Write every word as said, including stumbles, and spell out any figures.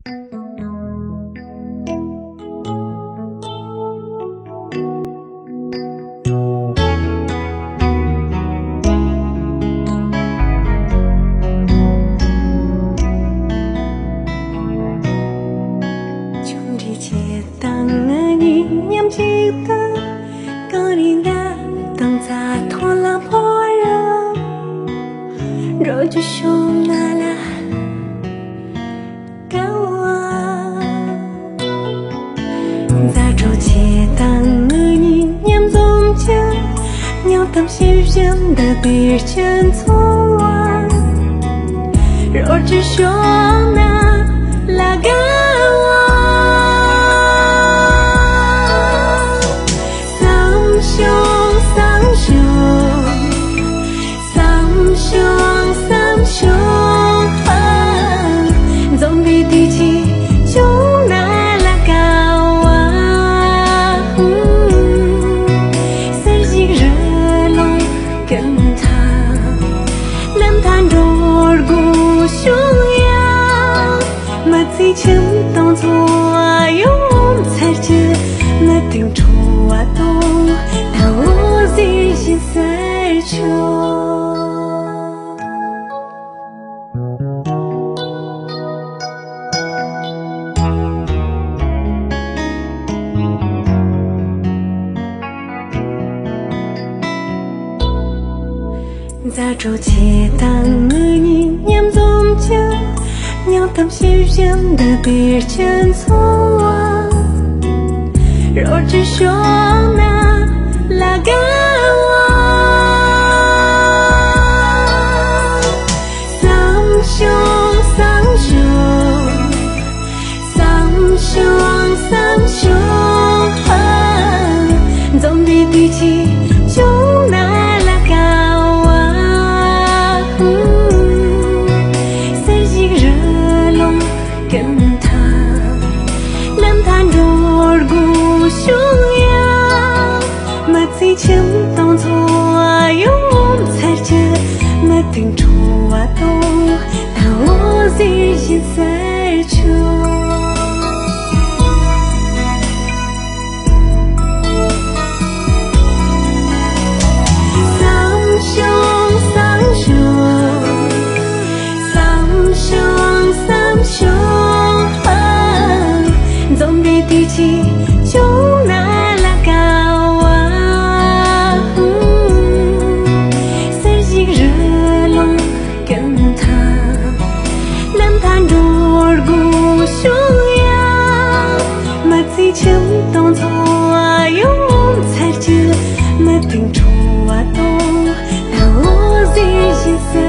ཆུང་འདྲིས་ཆེ་དང་ངེད་གཉིས་མཉམ་གཅིག་ཏུ། གངས་རི་འདབས་དང་རྩྭ་ཐང་ལ་འཕོ་རུ། འགྲོ་རྒྱུ་བྱུང་ན་ལ་དགའ་བ། མཛའ་གྲོགས་ཆེ་དང་ངེད་གཉིས་མཉམ་འཛོམས་ཀྱི། མྱང་གཏམ་ཞིབ་ཞིབ་འདི་དུས་ཀྱི་འཚོ་བ། རོལ་རྒྱུ་བྱུང་ན་ལ་དགའ་བ། བསམ་བྱུང་བསམ་བྱུང་། བསམ་བྱུང་བསམ་བྱུང་། འཛོམས་པའི་དུས་ཀྱི་བྱུང་ན་ལ་དགའ་བ། གསེར་ཞིག་རི་ལུང་ཀུན་ཐང་། གནམ་ཐང་འགྲོ་དགོས་བྱུང་ཡང་། མི་ཚེའི་ཁྱིམ་སྟོང་འཚོ་བ་ཡོད་ཚར་གྱི། མི་དུག་འཕྲོ་བ་དང་། ད་འོ་ཟེར་བཞིན་ཟེར་ཆོག། མཛའ་གྲོགས་ཆེ་དང་ངེད་གཉིས་མཉམ་འཛོམས་ཀྱི། མྱང་གཏམ་ཞིབ་ཞིབ་འདི་དུས་ཀྱི་འཚོ་བ། རོལ་རྒྱུ་བྱུང་ན་ལ་དགའ་བ། བསམ་བྱུང་བསམ་བྱུང་། བསམ་བྱུང་བསམ་བྱུང་། འཛོམས་པའི་དུས་ཀྱི་བྱུང་ན་ལ་དགའ་བ། གསེར་ཞིག་རི་ལུང་ཀུན་ཐང་། གནམ་ཐང་འགྲོ་དགོས་བྱུང་ཡང་། མི་ཚེའི་ཁྱིམ་སྟོང་འཚོ་བ་ཡོད་ཚར་གྱི། མི་དུག་འཕྲོ་བ་དང་། ད་འོ་ཟེར་བཞིན་ཟེར་ཆོག། བསམ་བྱུང་བསམ་བྱུང་། བསམ་བྱུང་བསམ་བྱུང་། འཛོམས་པའི་དུས་ཀྱི་བྱུང་ན་ལ་དགའ་བ། གསེར་ཞིག་རི་ལུང་ཀུན་ཐང་། གནམ་ཐང་འགྲོ་དགོས་བྱུང་ཡང་། མི་ཚེའི་ཁྱིམ་སྟོང་འཚོ་བ་ཡོད་ཚར་གྱི། མི་དུག་འཕྲོ་བ་དང་། ད་འོ་ཟེར་བཞིན་ཟེར།